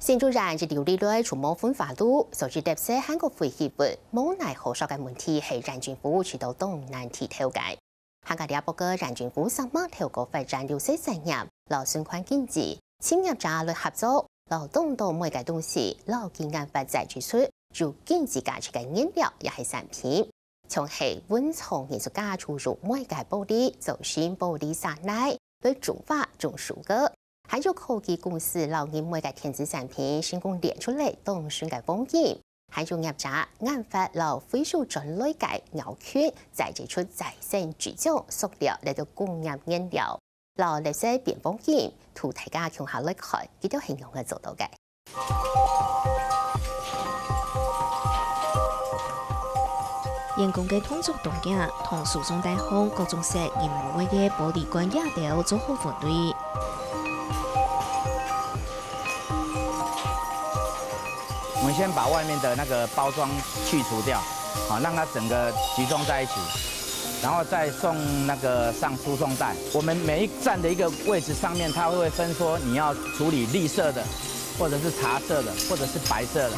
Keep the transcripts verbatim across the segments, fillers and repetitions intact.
新竹縣一直以來就無焚化爐，所以綠色還過廢棄物無奈何燒个問題係縣政府試著當難治透个。還過這擺个縣政府想望透過發展綠色產業摎循環經濟，尋業者來合作，摎當多無个東西摎佢研發再製出有經濟價值个原料抑係產品。 像係文創藝術家就用無个玻璃做成玻璃沙泥，來種花、種水果。還有科技公司摎人無个電子產品成功練出來當新个風景。還有業者研發摎回收轉來个鳥群，再製出再生紙張、塑料來做工業原料。 摎綠色變風景，同大家共下來看，佢兜係仰般做到个。員工个動作當遽，同手上袋項各種色、人無愛个玻璃罐仔兜做好分類。 我們先把外面的那個包裝去除掉，好，讓它整個集中在一起，然後再送那個上輸送帶。我們每一站的一個位置上面，它會分說你要處理綠色的，或者是茶色的，或者是白色的。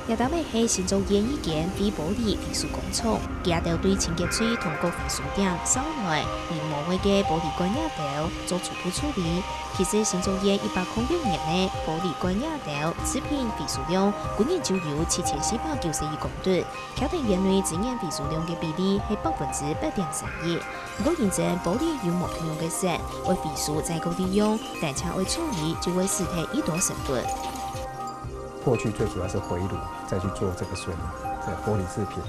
這搭位係新竹縣一間廢玻璃回收工廠，佢兜對清潔隊同各回收點收來，人無愛个玻璃罐仔兜做初步處理。 其實新竹縣一百空六年个玻璃罐仔兜製品回收量，舊年就有七千四百九十一公噸，徛在縣內資源回收量个比例係百分之八點三一。毋過因為玻璃有無共樣个色，愛回收再過利用，單淨愛處理就會使忒已多成本。過去最主要是回爐，再去做這個水泥、這個玻璃製品。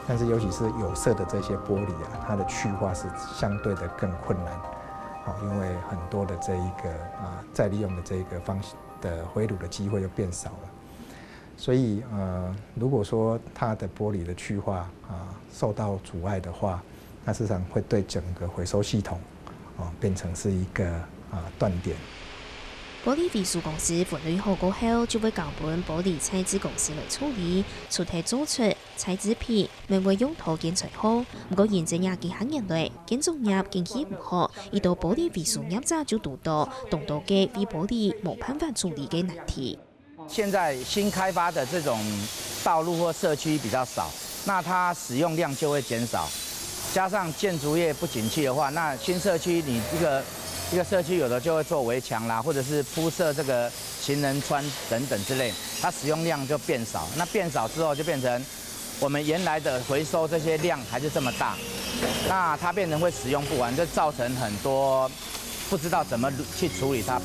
但是尤其是有色的這些玻璃啊，它的去化是相對的更困難。好，因為很多的這一個，啊，再利用的這一個方式的回爐的機會又變少了。所以，呃，如果說它的玻璃的去化，啊，受到阻礙的話，那事實上會對整個回收系統，啊，變成是一個，啊，斷點。玻璃回收公司分類好過後，就會交分玻璃材質公司來處理，除忒做出 材質品，乜會用拖建材好。毋過因為這幾下年來，建築業景氣毋好，已多玻璃回收業者就堵著，當多个廢玻璃無辦法處理个難題。現在新開發的這種道路或社區比較少，那它使用量就會減少，加上建築業不景氣的話，那新社區你一個，一個社區有的就會做圍牆啦，或者是鋪設這個行人穿等等之類，它使用量就變少。那變少之後就變成 我們原來的回收這些量還是這麼大，那它變成會使用不完，就造成很多不知道怎麼去處理它。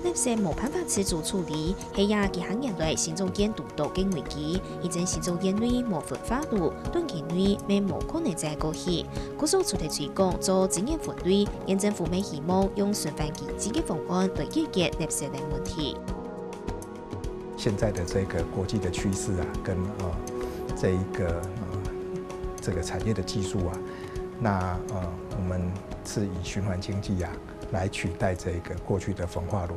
垃圾無辦法自主處理，係這幾下年來新竹縣堵著个危機，因為新竹縣內無焚化爐，短期內乜無可能再過去。 故所除忒推廣做資源分類，縣政府乜希望用循環經濟个方案來解決垃圾个問題。現在的這個國際的趨勢啊，跟，呃，這一個，呃，這個產業的技術啊，那，呃，我們是以循環經濟啊，來取代這個過去的焚化爐。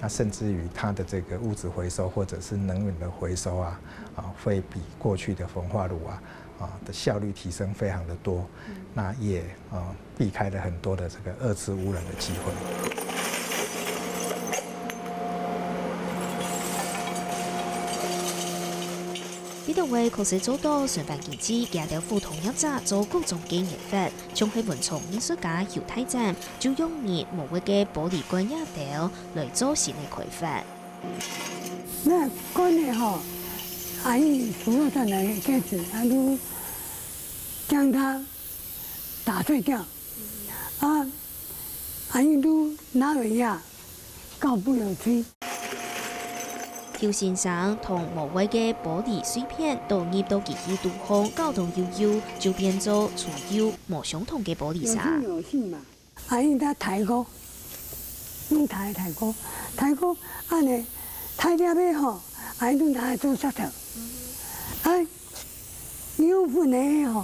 那甚至於它的這個物質回收或者是能源的回收啊，啊，會比過去的焚化爐啊， 啊，的效率提升非常的多，那也，呃，避開了很多的這個二次污染的機會。這兜位確實做到循環經濟，佢兜輔導業者做各種个研發，像係文創藝術家邱大展，就用人無愛个玻璃罐仔兜來做新个開發。 那罐仔吼，阿姨收了轉來个戒指，啊，就將它打碎掉，啊，阿姨就拿回家，搞不有趣。邱先生同無愛个玻璃碎片倒入到機器肚項攪到幼幼，就變做出幼無相同个玻璃沙。有趣有趣嘛。 阿姨在糰過，用糰糰過，糰過，恁呢，糰了尾吼，阿姨就拿來做石頭。啊，有粉的吼，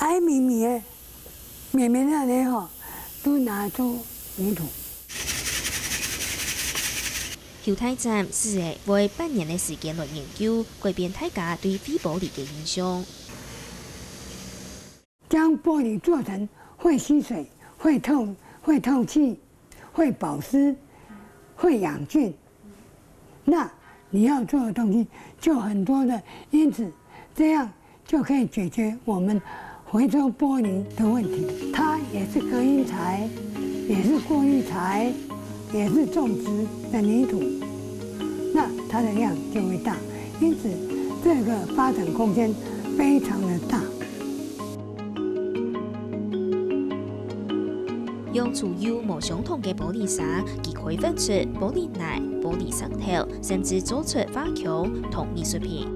啊，綿綿的，綿綿的恁呢吼，就拿來做泥土。邱大展使了會半年个時間來研究，改變大家對廢玻璃个印象。将玻璃做成会吸水、会透、会透气、会保湿、会养菌，那你要做的东西就很多的。因此，这样就可以解决我们回收玻璃的问题。它也是隔音材，也是过滤材，也是种植的泥土，那它的量就会大。因此，这个发展空间非常的大。用自有無相同个玻璃沙，佢開發出玻璃泥、玻璃石頭，甚至做出花球同艺术品。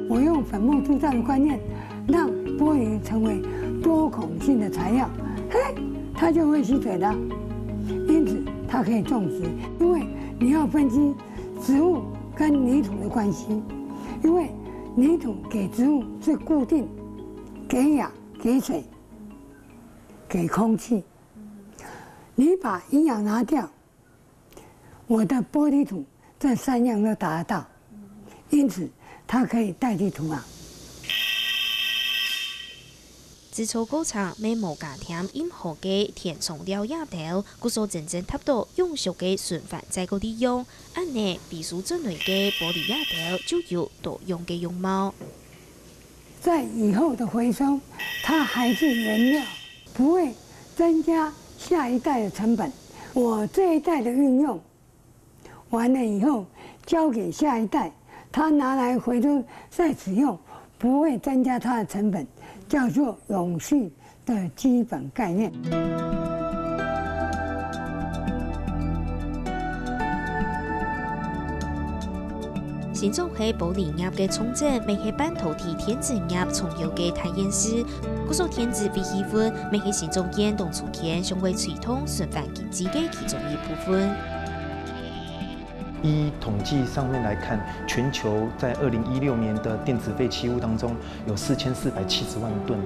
我用粉末塑造的观念，让玻璃成为多孔性的材料，嘿，它就会吸水的。因此，它可以种植，因为你要分析植物跟泥土的关系，因为泥土给植物是固定，给氧、给水、给空气。你把营养拿掉，我的玻璃土这三样都达得到，因此它可以代替土壤。 製作過程乜無加添任何个填充料也兜，故所真正達到永續个循環再過利用，恁呢回收轉來个玻璃也兜就有多樣个樣貌。在以后的回收，它还是原料，不会增加下一代的成本。我这一代的运用，完了以后交给下一代，他拿来回收再使用，不会增加它的成本，叫做永续的基本概念。新竹係玻璃業个重鎮，乜係半導體電子業重要个大縣市。故所電子廢棄物乜係新竹縣當初間想愛推動循環經濟个其中一部分。 以统计上面来看，全球在二零一六年的电子废弃物当中，有四千四百七十万吨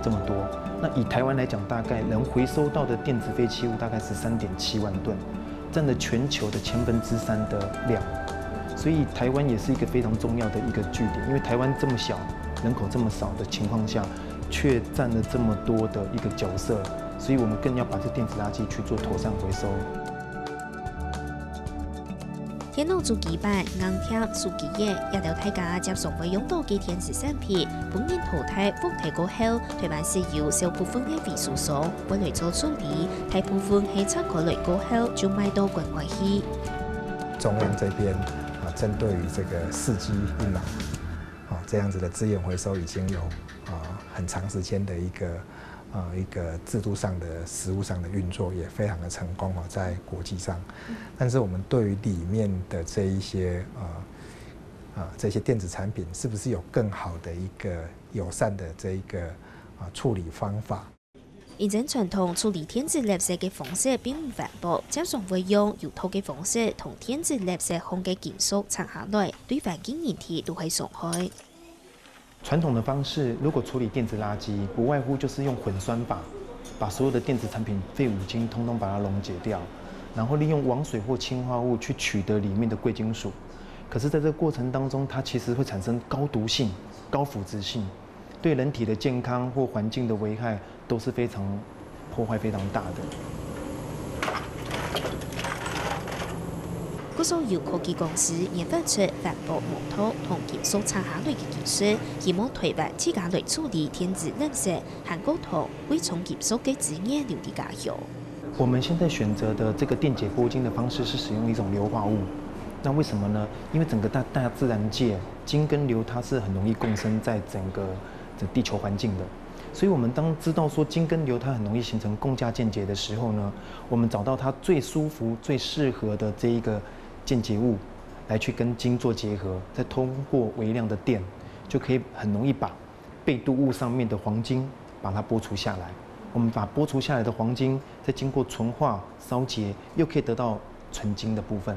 这么多。那以台湾来讲，大概能回收到的电子废弃物大概是三点七万吨，占了全球的千分之三的量。所以台湾也是一个非常重要的一个据点，因为台湾这么小，人口这么少的情况下，却占了这么多的一个角色，所以我们更要把这电子垃圾去做妥善回收。 電腦主機板、硬碟、手機仔，這兜大家輒常會用到个電子產品，分人淘汰、放忒過後，台灣只有少部分个回收商會來做處理，大部分係拆開來過後就賣到國外去。中央這邊啊，針對於這個四G硬碟啊，這樣子的資源回收已經有啊很長時間的一個 呃，一個制度上的、實務上的運作也非常的成功哦，在國際上。但是我們對於裡面的這一些，呃，啊，這些電子產品是不是有更好的一個友善的這一個，啊，處理方法？因為傳統處理電子垃圾个方式並毋環保，輒常會用油毒个方式同電子垃圾項个金屬拆下來，對環境人體都係傷害。 傳統的方式，如果處理電子垃圾，不外乎就是用混酸法，把所有的電子產品廢五金通通把它溶解掉，然後利用王水或氰化物去取得裡面的貴金屬。可是在這個過程當中，它其實會產生高毒性、高腐蝕性，對人體的健康或環境的危害 都是非常破壞非常大的。故所有科技公司研發出環保無毒同金屬拆下來个技術，希望台灣自家來處理電子垃圾，還過同貴重金屬个資源留在家鄉。我們現在選擇的這個電解剝晶的方式是使用一種硫化物，那為什麼呢？因為整個大大自然界，晶跟硫它是很容易共生在整個這地球環境的。 所以我們當知道說晶跟硫它很容易形成共價鍵結的時候呢，我們找到它最舒服、最適合的這一個鍵結物，來去跟晶做結合，再通過微量的電，就可以很容易把被毒物上面的黃金把它剝除下來。我們把剝除下來的黃金再經過純化、燒結，又可以得到純金的部分。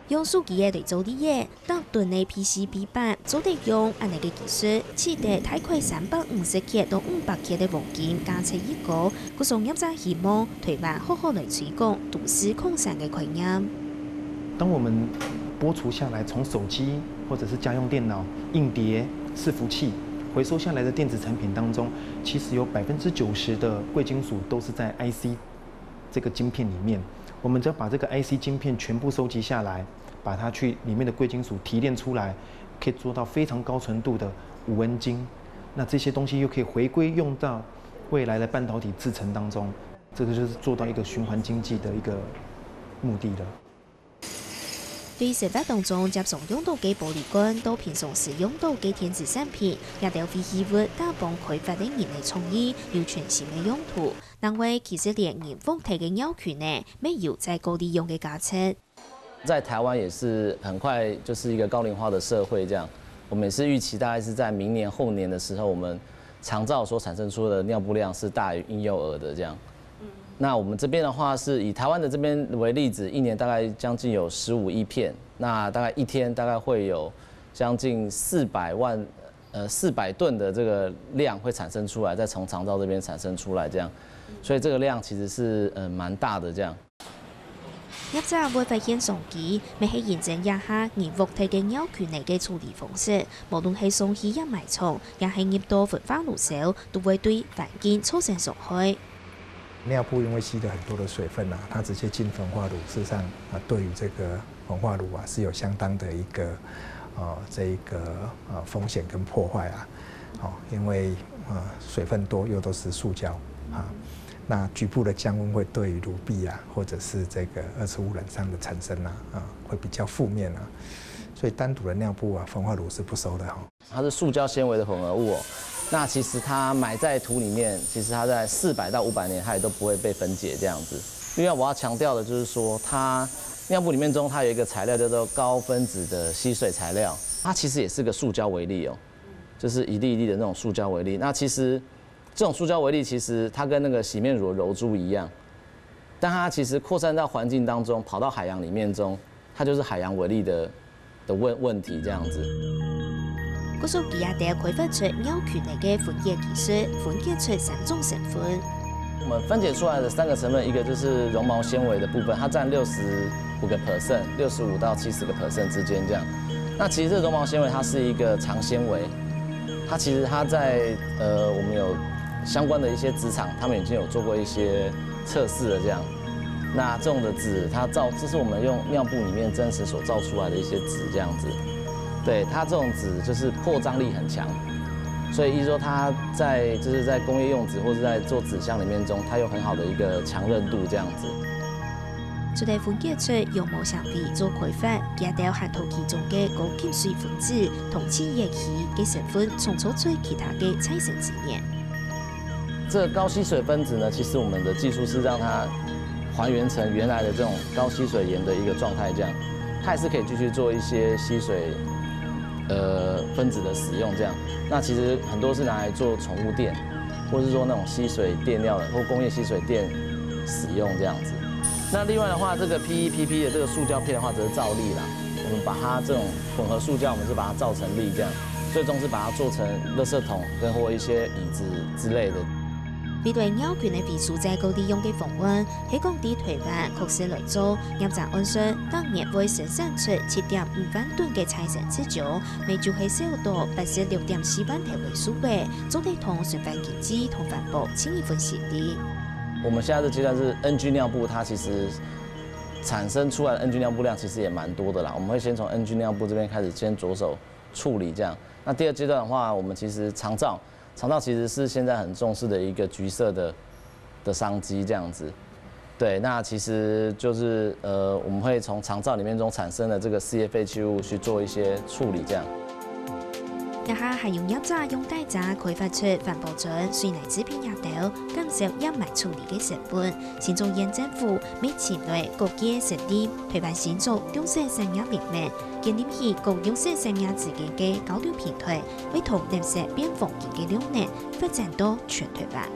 用手機仔來做例仔，逐噸个PCB板做得用恁呢个技術，取得大概三百五十克到五百克个黃金價值一高，故所業者希望台灣好好來推廣都市擴散个概念。當我們剝除下來，從手機或者是家用電腦、硬碟、伺服器回收下來的電子產品當中，其其实有百分之九十的贵金属都是在 I C 这个晶片里面。我们只要把这个 I C 晶片全部收集下来，把它去里面的贵金属提炼出来，可以做到非常高纯度的五N晶。那这些东西又可以回归用到未来的半导体制程当中，这个就是做到一个循环经济的一个目的了。 对生活当中接常用到个玻璃罐，到平常时用到个电子产品，這兜廢棄物打幫開發个人个創意有全新个用途。另外，其實連人屋底个尿衢呢，乜有再過利用个價值。在台湾也是很快就是一个高龄化的社会，这样我们也是预期大概是在明年后年的时候，我们长照所产生出的尿布量是大于婴幼儿的这样。那我们这边的话是以台湾的这边为例子，一年大概将近有十五亿片，那大概一天大概会有将近四百万呃四百吨的这个量会产生出来，再从长照这边产生出来这样，所以这个量其实是呃蛮大的这样。 業者會發現商機，乜係因應這下人屋底个尿衢泥个處理方式，無論係送去掩埋場，也係入到焚化爐燒，都會對環境造成傷害。尿布因为吸了很多的水分啊，它直接进焚化炉，事实上啊，对于这个焚化炉啊是有相当的一个呃这一个呃风险跟破坏啊。哦，因为呃水分多又都是塑胶啊，那局部的降温会对于炉壁啊或者是这个二次污染上的产生啊啊会比较负面啊，所以单独的尿布啊焚化炉是不收的哈。它是塑胶纤维的混合物哦。那其实它埋在土里面，其实它在四百到五百年，它也都不会被分解这样子。另外我要强调的就是说，它尿布里面中它有一个材料叫做高分子的吸水材料，它其实也是个塑胶微粒哦，就是一粒一粒的那种塑胶微粒。那其实这种塑胶微粒其实它跟那个洗面乳的柔珠一样，但它其实扩散到环境当中，跑到海洋里面中，它就是海洋微粒的的问问题这样子。故所佢也得開發出尿衢泥个分解技術，分解出三種成分。我们分解出来的三个成分，一个就是绒毛纤维的部分，它占六十五个 percent，六十五到七十个 percent 之间这样。那其实这绒毛纤维它是一个长纤维，它其实它在呃我们有相关的一些纸厂，他们已经有做过一些测试了这样。那这种的纸，它造这是我们用尿布里面真实所造出来的一些纸这样子。对，它这种纸就是破张力很强，所以意思说它在就是在工业用纸或是在做纸箱里面中，它有很好的一个强韧度这样子。除了分解出羊毛纤维做开发，佢兜还同其中个高吸水分子同气液气个成分创造出其他个再生资源。这个高吸水分子呢，其实我们的技术是让它还原成原来的这种高吸水盐的一个状态，这样它还是可以继续做一些吸水呃分子的使用，这样。那其实很多是拿来做宠物店，或是说那种吸水垫料的，或工业吸水垫使用这样子。那另外的话，这个P E P P 的这个塑胶片的话，只是造粒啦。我们把它这种混合塑胶，我们是把它造成粒这样，最终是把它做成垃圾桶跟或一些椅子之类的。面对尿衢泥回收再过利用个方案，係讲在台湾确实来做，业者按算，逐年会生产出七点五万吨个再生纸浆，乜就係烧到八十六点四万头个数个，做得同循环经济同环保尽一份心力。我们现在这阶段是N G尿布，它其实产生出来的N G尿布量其实也蛮多的啦。我们会先从N G尿布这边开始先着手处理这样。那第二阶段的话，我们其实长照，长照其实是现在很重视的一个橘色的的商机这样子。对，那其实就是呃，我们会从长照里面中产生的这个事业废弃物去做一些处理，这样。这下还有业者用大家开发出环保船水泥制品也兜，減少掩埋处理个成本。新竹县政府每年来各界成立台湾新竹绿色产业联盟，建立起各绿色产业之间个交流平台，为同绿色变黄金个绿能发展到全台湾。